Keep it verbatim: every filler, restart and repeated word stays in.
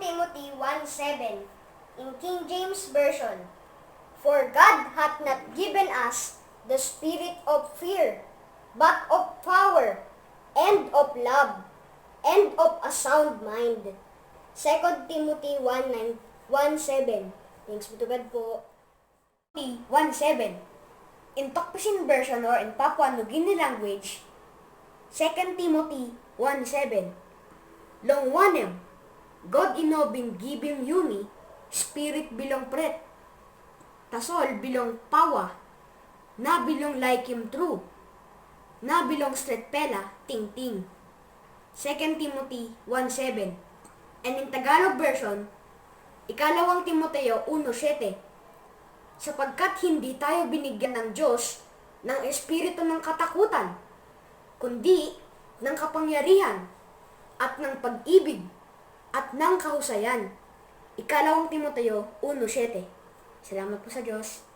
Timothy one seven, in King James Version, "For God hath not given us the spirit of fear, but of power, and of love, and of a sound mind." Second Timothy one nine, one seven. Thanks be to God po. Timothy one seven. In Tok Pisin version or in Papua New Guinea language, Second Timothy one seven. Long wanem, God i no bin givim yumi spirit bilong pret, tasol bilong pawa, na bilong laikim tru, na bilong stretpela tingting. Second Timothy one seven. And in Tagalog version, ikalawang Timoteo uno siete. Sapagkat hindi tayo binigyan ng Diyos ng espiritu ng katakutan, kundi ng kapangyarihan, at ng pag-ibig, at ng kahusayan. Ikalawang Timoteo uno siete. Salamat po sa Diyos.